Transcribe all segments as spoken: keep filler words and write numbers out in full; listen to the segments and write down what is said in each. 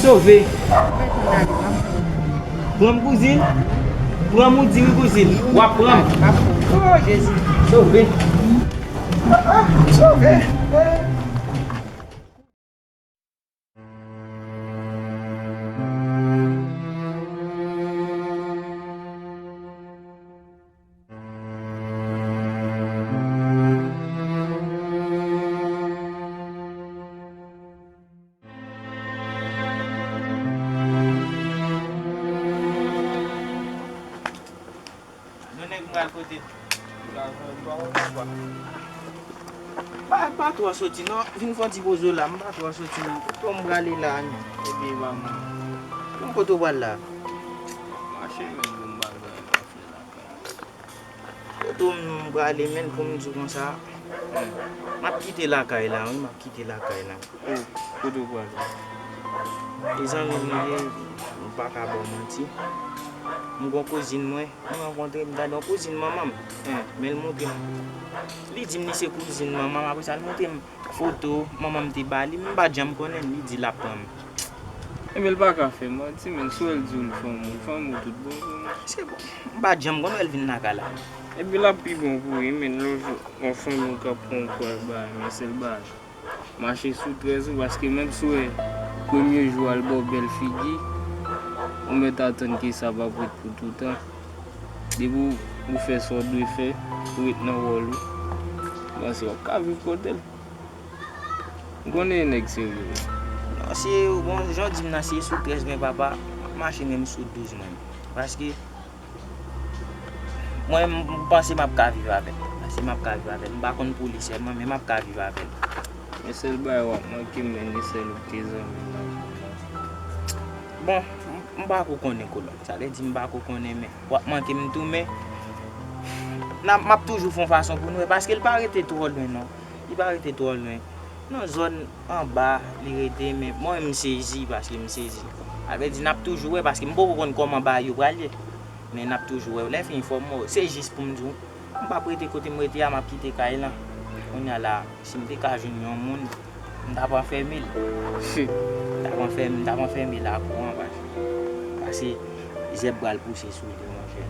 Sove. Pran m kouzin. Pran m ou di m kouzin. W ap pran m. Oh, Jezi. Sove. Ah, sove. Non, nèg, m pral kote. Pa, pa twò soti non, vin fè yon ti poze w la, m pa twò soti non. Kote w m prale la menm? Epi ba mwen. Bon, kote w pral la? Mache menm, bon, m pa gen anyen pou m fè lakay. Kote w m prale menm, pou m di w konsa? Hmm. M ap kite lakay la wi, m ap kite lakay la. Oh, kote w pral? Mezanmi, m ye, m pa ka ba w manti. M gon kouzin mwen, m rankontre, m gade yon kouzin manman m. Hen, men l montre m. Li di m li se kouzin manman m, apre sa, l montre m foto manman m te ba li, m pa t janm konnen l, li di l ap pran m. Ebyen, l pa ka fè manti, men si w wè l di w l fanmi w, fanmi w tout bon pou mwen. Se bon. M pa t janm konn wè l vin lakay la. Ebyen, l ap pi bon pou li, men lè w wè fanmi w k ap pran w pou al bay, men sèl bagay. Mache sou trèz ou, paske menm si w wè premye jou a l ba w bèl figi, ou mèt atann ke sa p ap ret pou toutan. Depi w, ou fè sa w dwe fè, ou ret nan wòl ou, m panse w ap ka viv kote l. M konnen e nèg serye wi. Non, se, bon, jan w di m nan, se sou trèz mwen papa, m ap mache menm sou douz mwen. Paske mwen, m, m panse m ap ka viv avè l. M panse m ap ka viv avè l. M pa konn pou li sèlman, men m ap ka viv avè l. Men sèl bagay w ap manke m, men li sèl ou k te zanmi m nan moun nan. Bon, m, m pa ko konnen kolòn. Sa vle di m pa ko konnen, men w ap manke m tou, men n ap, m ap toujou fè yon fason pou nou wè, paske l pa rete twò lwen non. Li pa rete twò lwen. Nan zòn anba li rete, men mwen m sezi, paske m sezi. Sa vle di n ap toujou wè, paske m poko konn kòman bagay yo pral ye. Men n ap toujou wè. Lè fini fò m wè w. Se jis pou m di w, m p ap rete kote m rete a, m ap kite kay lan. Kounye a la, si m te ka jwenn yon moun, m t ap anfème l. M t ap anfème, m t ap anfème lakou an, paske, paske zèb pral pouse sou li, monchè.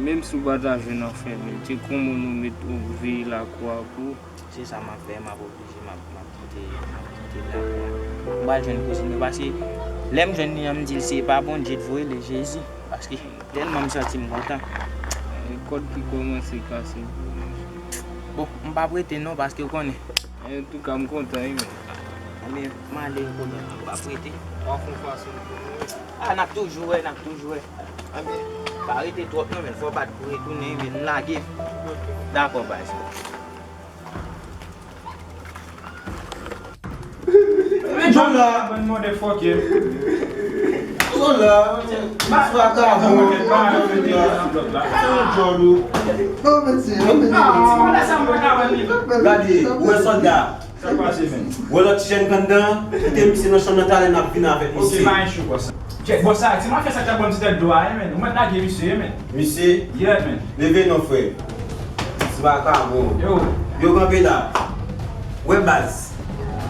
Menm si w pa ta jwenn anfème l, se kòman nou met ou veye lakou a pou Se sa m ap fè, m ap oblije, m ap, m ap kite, m ap kite lakou a. M pral jwenn kouzin mwen, paske lè m jwenn li an, m di l se pa Bondye t voye l, e Jezi. Paske tèlman m santi m kontan. E kòd ki kòmanse kase pou mwen. Bon, m p ap rete non, paske w konnen. Antouka, m kontan, wi, men. Ebyen, m ale, kolòn, m p ap rete. W ap fè yon fason pou mwen. A, n ap toujou wè, n ap toujou wè. Ebyen, pa rete twòp non, men fò w bat pou retounen, men m lage. Dakò, baz. Men John la, bann motherfucker. John la, ti vakabon. John ou. Non, men ti, non, men ti. Gade, ou wè sòlda. Sa k pase, menn? Ou wè lòt ti jèn k anndan an? Kite misye nan chanm nan, talè n ap vin avèk misye. Ok, pa gen cho, bòs. Tchèk, bòs, sa, ti mafya sa k t ap ban m ti tèt dlo a, wi, menn. Ou mèt lage misye, wi, menn. Misye? Yeah, menn. Leve non, frè. Ti vakabon. Yo. Yo kanpe la. Wè baz.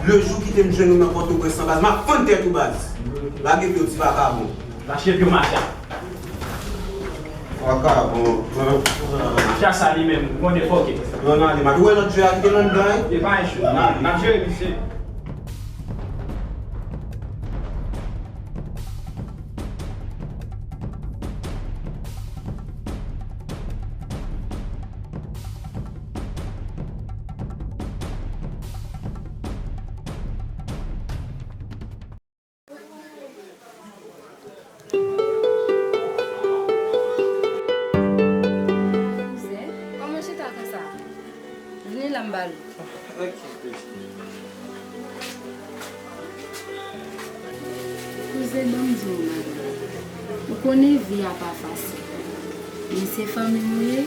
Le jou kite m jwenn ou nan Pòtoprens lan, baz, m ap fann tèt ou, baz. Lage pye w, ti vakabon. Lache pye w, mafya. Vakabon. Mafya sa li menm, motherfucker. Yo, n ale, mat. Ou wè lòt jwè a ki te nan anndan, wi? E pa yon cho. N ap jere misye. Kouzen, kòman w chita konsa? Vini la m ba l ou. Ok, kouzen. Kouzen, ban m di w, madanm. Ou konnen vi a pa fasil. Men se fanmi m ou ye,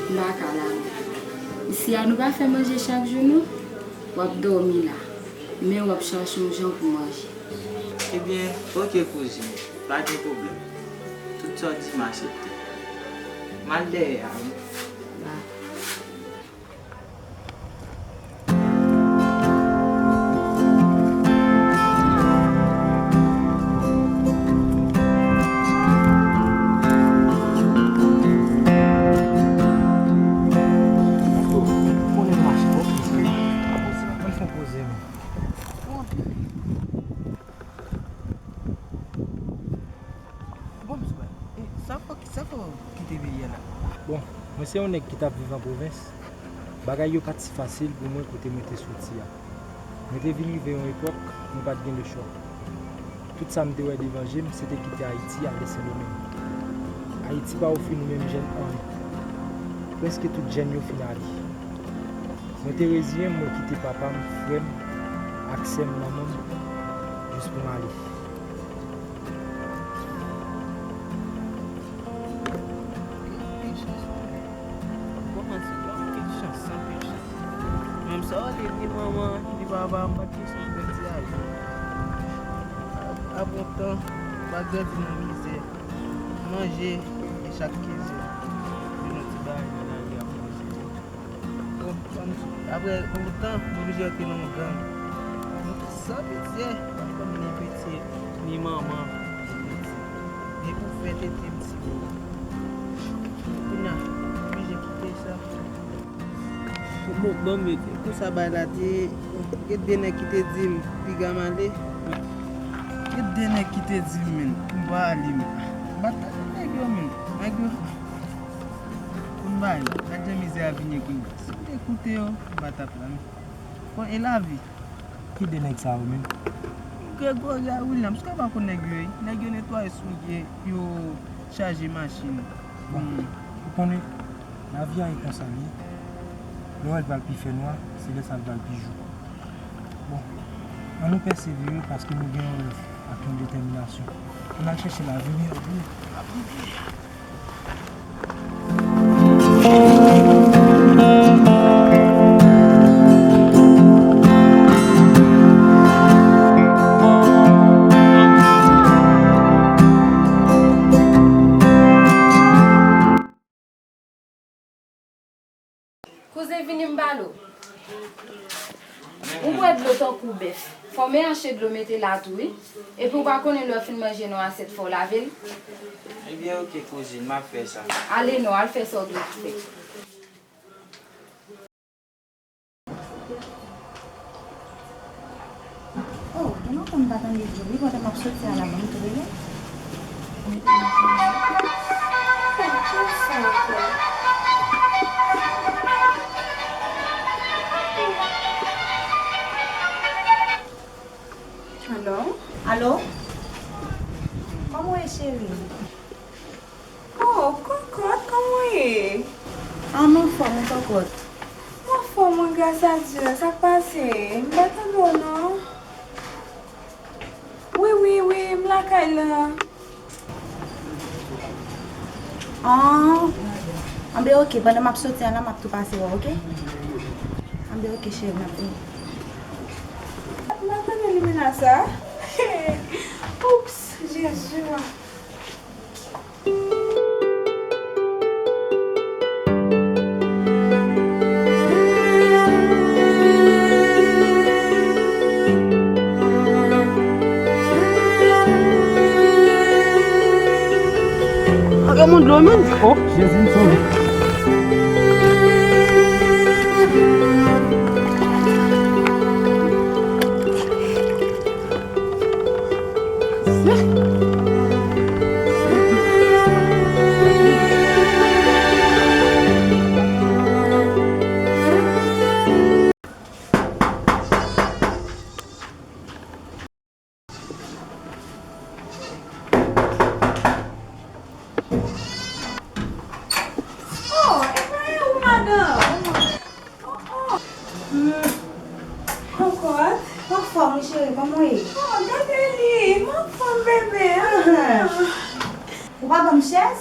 m pa ka lage w. Isi a, nou pa fè manje chak jou, non. W ap dòmi la. Men w ap chache yon jan pou manje. Ebyen, ok, kouzin. Pa gen pwoblèm. Tout sa w di, m aksepte. M al dèyè a, wi. Ba. Se yon nèg ki t ap viv an pwovens, bagay yo pa t si fasil pou mwen kote mwen te soti a. Mwen te vin rive yon epòk, mwen pa t gen lechwa. Tout sa m te wè devan je m, se te kite Ayiti, ale Sendomeng. Ayiti pa ofri nou menm jèn anyen. Prèske tout jèn yo fin ale. Mwen te reziyen m, mwen kite papa m, frè m, ak sè m, manman m, jis pou m ale. Anpil chans, wi. Bon, anpil chans, anpil chans. Menm sa w li, ni manman, ni papa, m pa t kesyon pèdi a wi. Apre yon tan, m pa grandi nan mizè. Manje, e chak kenz jou, vin yon ti bagay nan lari a pou manje. Bon, apre yon tan, m oblije rantre nan yon gang. Mwen te san pitye, m pa t konn ni pitye, ni manman, ni pitye. Ni pou fè tete m ti bo. Kounye a, m oblije kite sa. Bon, bon, bon, men, konsa bagay la te ye. Gen de nèg ki te di m, piga m ale. Gen de nèg ki te di m, men, pou m pa ale, men. M pa t ale nèg yo, men. Nèg yo. Konn bagay la, gad jan mizè a vini kounye a. Si m te koute yo, m pa t ap la, men. Bon, e lavi? Ki de nèg sa yo menm? Gregory a Williams, ou ka pa konn nèg yo, wi. Nèg yo netwaye souliye, yo chaje machin. Bon, ou konnen, lavi a e konsa l ye. Lè w wè l pral pi fè nwa, se lè sa l pral pi jou. Bon, ann nou pèsevere paske nou gen yon rèv ak yon detèminasyon. Ann al chèche lavi miyò pou nou. Kouzen, vini m pale w. Ou bwè dlo tankou bèf. Fò w melanche dlo mete la tou, wi. Epi w pa konnen lè w fin manje nan asyèt fò w lave l. Ebyen, oke, kouzin, m ap fè sa. Ale non, al fè sa w gen pou fè. Oh, e maten m pa tande djòl wi, pandan m ap soti a la, ban m tou rele. Alo? Alo? Kòman w ye, cheri? Oh, kòkòt, kòman w ye? Ah, m anfòm, wi, kòkòt. M anfòm, wi, gras a Dye. Sa k pase? M pa tande w, non. Wi, wi, wi, m lakay la. Ah, anben, oke, pandan m ap soti a la, m ap tou pase wè w, oke? Anben, oke, cheri, m ap vini. M pa tande limena sa. Oups, Jezi, wi. Ak yon moun dlo menm. Oh, Jezi, m sove. Oh, e pa e ou, madanm? Oh, oh. Hmm. Kòkòt, w anfòm, wi, cheri, kòman w ye? Oh, gade li, m anfòm, bebe. Ah. Ou pa ban m chèz?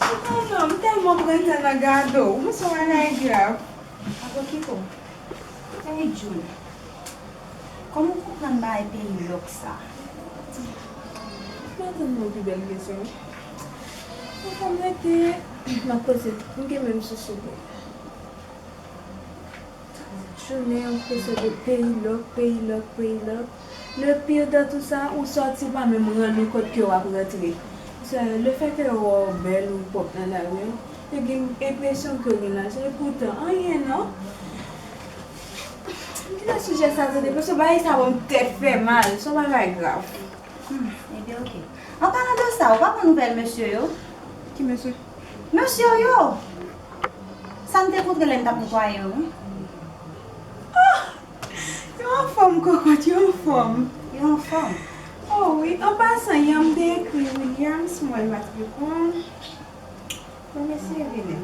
Chita non, m tèlman pran tan nan gade w. Mwen se yon bagay grav. Apo Kiko, Tènit June, kòman w konprann bagay peyi lòk sa? M atann mwen pi bèl kesyon. Mwen fè m rete, m ap poze, m gen menm sousi pou. Jounen, yon kesyon de peyi lòk, peyi lòk, peyi lòk. Le pire dans tout sa, ou sòti pa menm rann ou kont ke w ap rantre. Se le fè ke yo wè w bèl ou pwòp nan lari an, yo gen enpresyon ke w gen lajan, epoutan, anyen non. Kite sijè sa tande, paske bagay sa ban m tèt fè mal, se yon bagay grav. Hmm, ebyen, oke. An palan de sa, ou pa pran nouvèl mesye yo? Ki mesye? Mesye yo! Sa m te kontre lè n t ap netwaye yo, wi. Ah! Yo anfòm, kokòt, yo anfòm. Yo anfòm. Oh wi, an pasan, yè m te ekri Williams, mwen, Matrikon. Bon, mesye vini.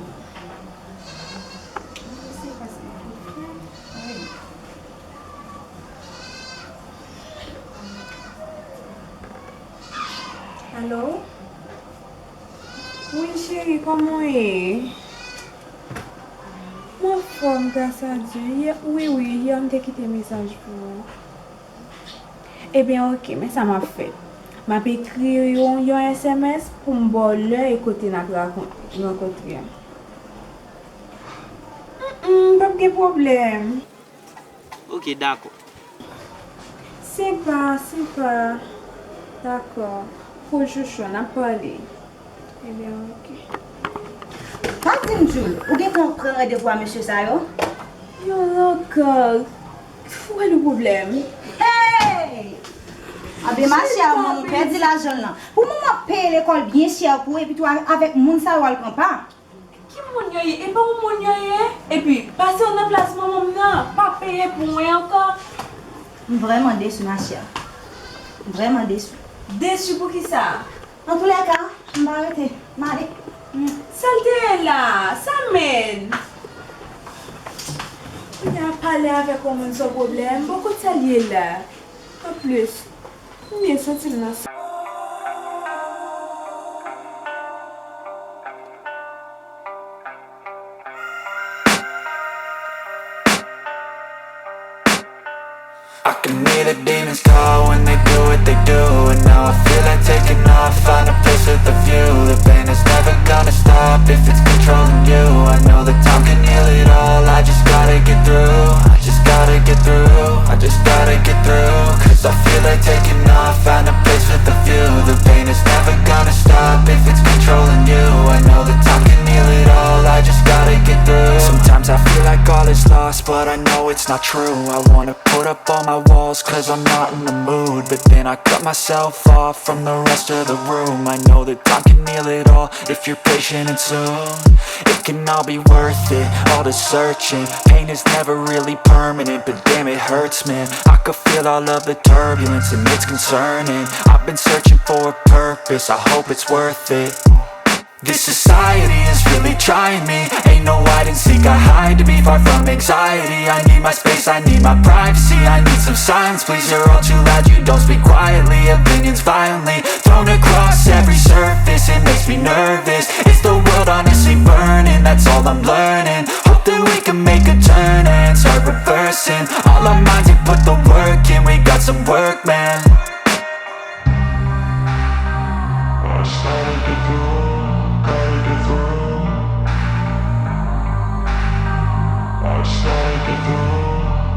Mesye pase nan kout fè. Wi. Alo? Wi, cheri, kòman w ye? M anfòm, gras a Dye. Yè, wi, wi, yè m te kite mesaj pou ou. Ebyen, oke, men sa m ap fè. M ap ekri w yon, yon S M S pou m ba w lè e kote n ap rakon-, rankontre a. Mm, mm, p ap gen pwoblèm. Ok, dakò. Senpa, senpa. Dakò. Kou chouchou, n ap pale. Ebyen, oke. Pa di m, Jules, ou gentan pran randevou a mesye sa yo? Yon rankòt. Ou wè le pwoblèm. Hey! Anben, ma chère, manman, ou pèdi lajan l nan. Pou manman peye lekòl byen chè pou ou, epi tou a-, avèk moun sa yo al pran pa. Ki moun yo ye? E pa yon moun yo ye? Epi, pase yo nan plas manman m nan, pa peye pou mwen ankò. M vrèman desi, ma chère. M vrèman desi. Desi pou kisa? Antoulèka, m pa rete. M ale. Hmm, sa l te ye la? Sa menn? Kounye a pale avèk yon moun se yon pwoblèm. Bon, kot sa l ye la? Anplis, m byen santi m nan sa. I can hear the demons call when they do what they do. And now I feel like taking off, find a place with a view. The pain is never gonna stop if it's controlling you. I know that time can heal it all, I just gotta get through. I just gotta get through, I just gotta get through. Cause I feel like taking off, find a place with a view. The pain is never gonna stop if it's controlling you. I know that time can heal it all, I just gotta get through. Sometimes I feel like all is lost, but I know it's not true. I wanna put up all my walls, cause I'm not in the mood. But then I cut myself off from the rest of the room. I know that time can heal it all if you're patient and soon. It can all be worth it, all the searching. Pain is never really permanent, but damn, it hurts, man. I could feel all of the turbulence, and it's concerning. I've been searching for a purpose, I hope it's worth it. This society is really trying me. Ain't no hide and seek, I hide to be far from anxiety. I need my space, I need my privacy. I need some silence, please. You're all too loud, you don't speak quietly. Opinions violently thrown across every surface. It makes me nervous. Is the world honestly burning? That's all I'm learning. Hope that we can make a turn and start reversing. All our minds and put the work in. We got some work, man. I just gotta get through, gotta get through. I just gotta get through,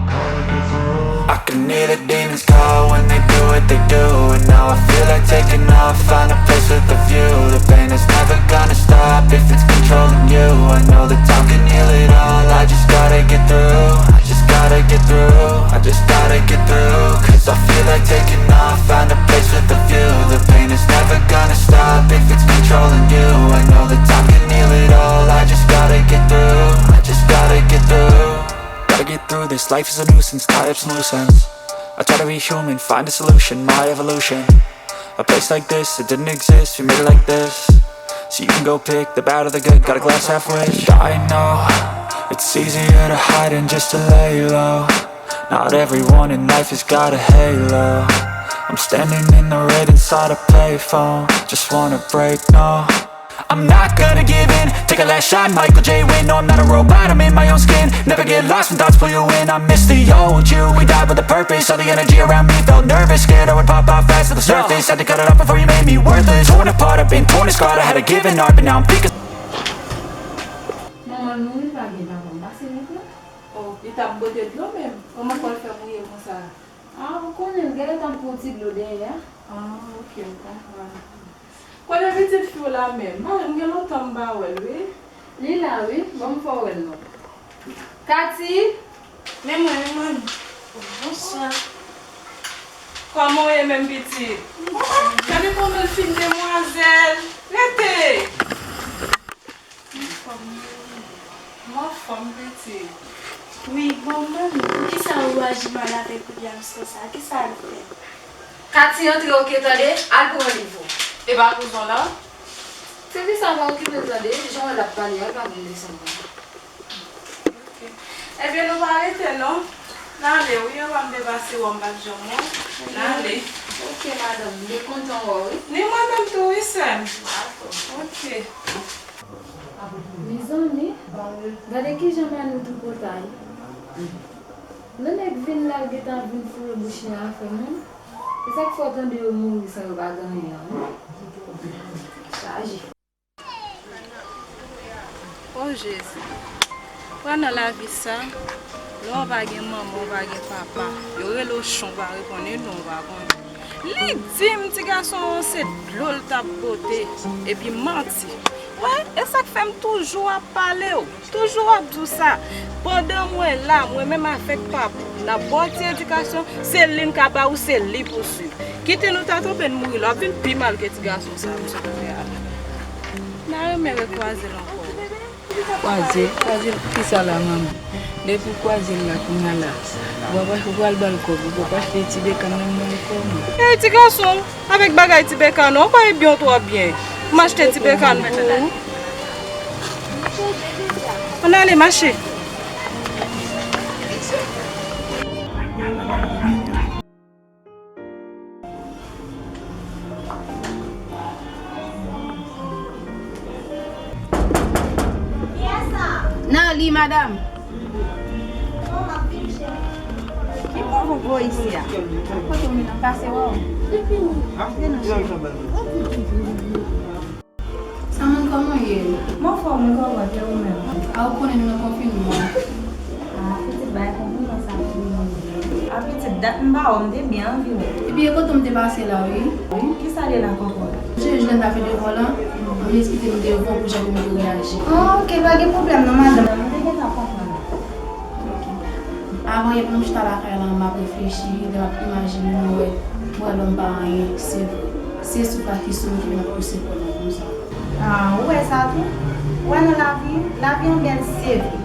gotta get through. I can hear the demons call when they do what they do. And now I feel like taking off, find a place with a view. The pain is never gonna stop if it's controlling you. I know that time can heal it all, I just gotta get through. I just gotta get through, I just gotta get through. Cause I feel like taking off, find a place with a view. The pain is never gonna stop if it's controlling you. I know that time can heal it all, I just gotta get through, I just gotta get through. Gotta get through this, life is a nuisance, tie up some loose ends. I try to be human, find a solution, my evolution. A place like this, it didn't exist, we made it like this. So you can go pick the bad or the good, got a glass half full. I know it's easier to hide than just to lay low. Not everyone in life has got a halo. I'm standing in the red inside a payphone. Just wanna break, no. I'm not gonna give in. Take a last shot, Michael J. Win. No, I'm not a robot, I'm in my own skin. Never get lost when thoughts pull you in. I miss the old you. We died with a purpose. All the energy around me felt nervous. Scared I would pop out fast to the surface. Had to cut it off before you made me worthless. Torn apart, I've been torn and scarred. I had a given heart, but now I'm thinking. Manman nou, li pa gen pa konn pase nèg la. Oh, li t ap bwote dlo menm. Kòman kò l fè mouye konsa? Ah, ou konnen, l genlè t ap pran ti dlo dèyè a. Ah, ok, m konprann. Kote pitit fi w la menm? M gen lontan m pa wè l, wi. Li la, wi. Ban m fè w wè l non. Kati! Men mwen, men mwen. Bonswa. Kòman w ye menm, pitit? Gade kòman l fin, demwazèl. Rete! M anfòm, pitit. Wi, bon, manmi, poukisa ou aji mal avèk Williams konsa? Kisa l fè? Katy antre, oke, tande, al pran liv ou. E pa kouzon la? Se fi sa pa okipe l, tande, jan w wè l ap pale a, l pa vin desann nan. Oke. Ebyen, nou pa rete non. N ale, wi, yo ban m de pase wè m pa t janm wè w. N ale. Oke, madanm, m byen kontan wè w, wi. Ni mwen menm tou, wi, sè m. Dakò. Oke. Mezanmi, gade kijan Mani tripotay. Lè nèg vin la, l gentan vin foure bouch li nan afè moun. E sa k fè w tande yo mouri san yo pa gen anyen an, wi. Chaje. O Jezi, wè nan lavi sa, lè w pa gen manman, w pa gen papa, yo rele w chan, w pa reponn, e non, w pa konnen. Li di m ti gason an se dlo l t ap pote, epi manti. Wè, e sa k fè m toujou ap pale w, toujou ap di w sa. Pandan mwen la, mwen menm avèk papa w, n ap ba w ti edikasyon, se li n ka ba ou, se li pou swiv. Kite nou ta twonpe n mouri la, w ap vin pi mal ke ti gason sa, misye te fè a la. N a renmen rekwaze l ankò. Kwaze, kwaze l pou kisa la, manman? Depi w kwaze l la, kounye a la, ou pa, ou pral ba l kòb, ou poko achte ti bekàn nan, nan kò, non. Ey, ti gason, avèk bagay ti bekàn, non, ou pa ebyen w twò byen. M achte ti bekàn pou ou. Ann ale, mache. Nan li, madanm. Ki bon pou gwo isi a? Kote w menm pase wè w? Vin nan chéri. Sa moun, kòman w ye? M anfòm, m kòrèk, e ou menm? A, ou konnen nou nan konfinman. A, pitit, bay konfinman sa tou. A, pitit, dat m pa wè w, m te byen anvi wè w. Epi e kote w m te pase la, wi. Kisa l ye la, kòkòt? Ou sonje jou lè m t ap fè devwa w lan, m esplike m devwa w pou jan pou m te reyaji. A, oke, pa gen pwoblèm non, madanm. M te gentan konprann. Avan yè, pandan m chita lakay la, m ap reflechi, lè m ap imajine m, m wè, m wè lòm pa anyen, se vre. Se souf la ki sou m ki vin ap pouse kò m konsa. A, ou wè sa tou? Ou wè nan lavi, lavi an bèl, se vre.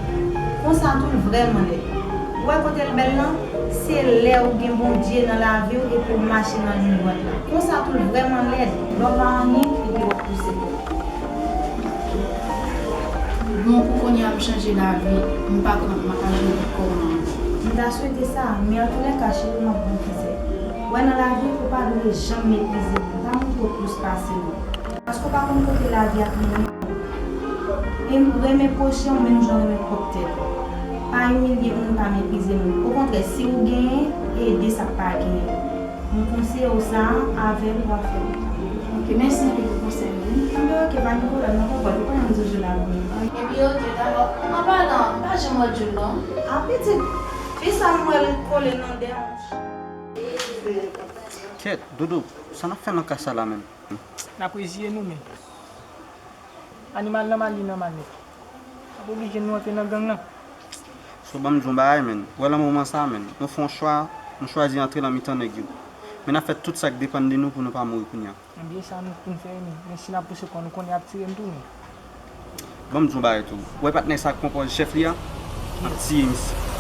Konsa tou l vrèman lèd. Ou wè kote l bèl lan? Se lè ou gen Bondye nan lavi w epi w mache nan liy dwat la. Konsa tou l vrèman lèd, lè w pa anyen epi w ap pouse kò w. Bon, pou kounye a m chanje lavi, m pa kwè m ap jwenn lòt kòman ankò. M ta swete sa, men antoulèka, cheri, m ap bon kizè. Ou wè nan lavi, ou pa dwe janm meprize moun, pa montre w plis pase moun. Paske w pa konn kote lavi ap mennen w. E renmen pwochen w menm jan w renmen pwòp tèt ou. Pa imilye moun, pa meprize moun. Okontrè, si ou genyen, ede sa k pa genyen. M konseye w sa, avè l, w ap fè byen. Ok, mèsi anpil pou konsèy ou, wi. Anben, ok, pa gen pwoblèm, non, papa, ou konnen m toujou la pou ou. Epi, ok, dakò. An palan, m pa janm wè June, non. A, pitit, fi sa m wè l kole nan dèyè yon. Kèt, Doudou, sa n ap fè nan kay sa la menm? N ap reziye nou, men animal nan mal, li nan mal nèt. N ap oblije nou antre nan gang nan. So, ban m di w yon bagay, menn. Ou wè nan moman sa, menn, nou fè yon chwa, nou chwazi antre nan mitan nèg yo. Men n ap fè tout sa k depann de nou pou nou pa mouri kounye a. Ebyen, sa nou pou n fè, men, men si n ap pouse kò nou, konnen y ap tire n tou, men. Ban m di w yon bagay tou. Ou wè patnè sa k pran pòz chèf li a? Ap tiye misye.